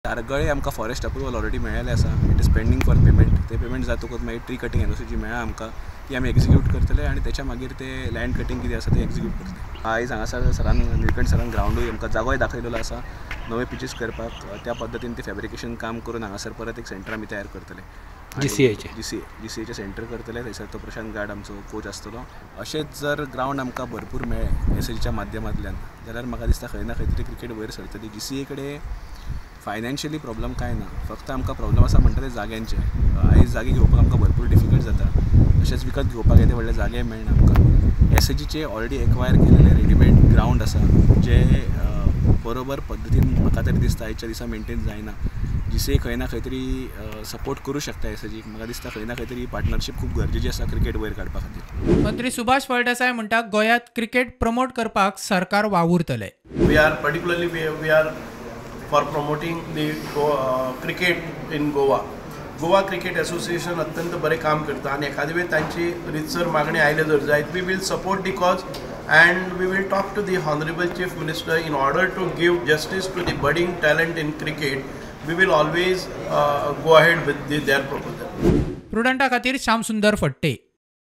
धारगळे आमकां forest approval already मेळ्ळेलें आसा. It is pending for payment. ते पेमेंट जातकूच मागीर ट्री कटींग एनओसी जी मेळ्ळा आमकां ती आमी एक्झिक्यूट करतले आनी त्याच्या मागीर ते लँड कटींग कितें आसा ते एक्झिक्यूट करतले. आयज हांगासर सरान, निळकंठ सरान ग्रावंडूय आमकां जागोय दाखयलेलो आसा नवे पिचीस करपाक. त्या पद्दतीन ते फॅब्रिकेशन काम करून हांगासर परत एक सेंटर आमी तयार करतले. जीसीएचे जीसीएचे सेंटर करतले. थंयसर तो प्रशांत गाड आमचो कोच आसतलो. अशेंच जर ग्रावंड आमकां भरपूर मेळ्ळें एसएजीच्या माध्यमांतल्यान जाल्यार म्हाका दिसता खंय ना खंय तरी क्रिकेट वयर सरतली. जीसीए कडेन फायनान्शियली प्रॉब्लम कांय ना, फक्त आमकां प्रॉब्लम आसा म्हणटा ते जाग्यांचे. आयज जागे घेवपाक आमकां भरपूर डिफिकल्ट जाता, तशेंच विकत घेवपाक येदे व्हडले जागे मेळना आमकां. एसएजीचे ऑलरेडी एक्वायर केलेले रेडीमेड ग्रावंड आसा जे बरोबर पद्दतीन म्हाका तरी दिसता आयच्या दिसा मेंटेन जायना. जीसीए खंय ना खंय तरी सपोर्ट करूं शकता एसएजीक. म्हाका दिसता खंय ना खंय तरी पार्टनरशीप खूब गरजेची आसा क्रिकेट वयर काडपा खातीर. मंत्री सुभाष फळदेसाय म्हणटा गोंयांत क्रिकेट प्रमोट करपाक सरकार वावुरतले. We are particularly we are for promoting the cricket in Goa. Goa Cricket Association अत्यंत बरें काम करता आनी एखादे वेळ तांची रितसर मागणी आयले जर जायत, we will support the cause and we will talk to the honourable chief minister in order to give justice to the budding talent in cricket. We will always go ahead with their proposal. प्रुडंटा खातीर श्यामसुंदर फट्टे.